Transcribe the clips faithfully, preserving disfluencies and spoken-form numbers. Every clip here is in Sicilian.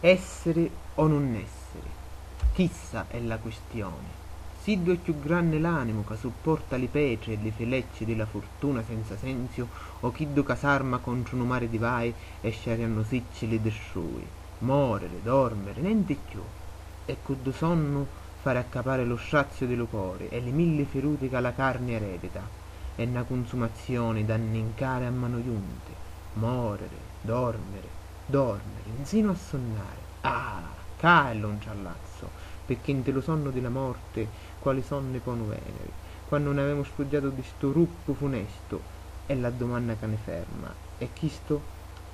Essiri o nun essiri? Chissa è la quistioni. Siddu è cchiù granni l'animu ca supporta li petri e li filecci di la furtuna senza senziu o chiddu ca s'arma contru nu mari di vai e sciariannusicci li distrui. Moriri, dormiri, nenti cchiù. E cu ddu sonnu fari accapari lu straziu di lu cori e li milli firuti ca la carni eredita. È na cunsumazioni da nnincari a manu junti, moriri, dormiri, dormiri, nsinu a sunnari. Ah! Ccà è lu ntrallazzu, picchì nti lu sonnu di la morti quali sonni ponu veniri, quannu n'avemu sfuggiatu di stu ruppu funestu? È la dumanna ca ni ferma, e chistu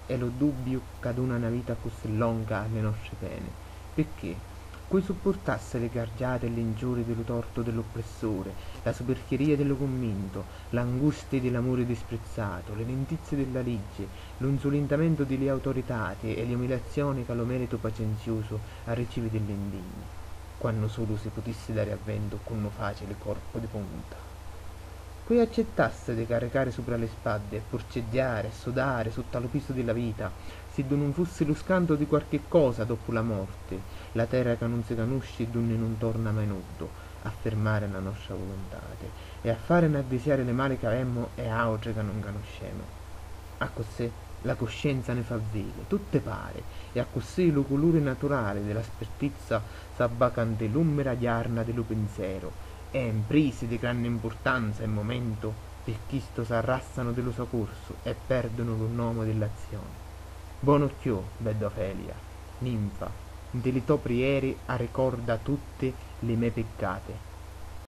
è lu dubbiu ca duna na vita accussì longa a li nostri peni. Picchì? Cui suppurtassi li cargiati e li njuri di lu tortu di l'upprissuri, la supirchiria di lu cummintu, l'angustii di l'amuri disprizzatu, li lintizzi di la liggi, lu nsulintamentu di li autoritati e li umiliazzioni ca lu meritu pacenziusu arricivi di l'indigni, quannu sulu si putissi dari avventu cu nu facili corpu di punta? Cui accittassi di carricari supra li spaddi e purcigghiari e sudari sutta lu pisu di la vita, siddu nun fussi lu scantu di quarchi cosa doppu la morti, la terra ca nun si canusci e dunni nun torna mai nuddu, a firmari la nostra vuluntati e a farini addisiari li mali ca avemu e autri ca nun canuscemu? Accussì la cuscenza ni fa vili, tutti pari, e accussì lu culuri naturali di la spirtizza s'abbaca nti l'ummira ghiarna di lu pinzeru, e mprisi di granni mpurtanza e mumentu pi chistu s'arrassanu di lu so cursu e perdunu lu nomu di l'azzioni. Bonu cchiù, bedda Ofelia, ninfa, nti li to prieri arricorda tutti li me piccati.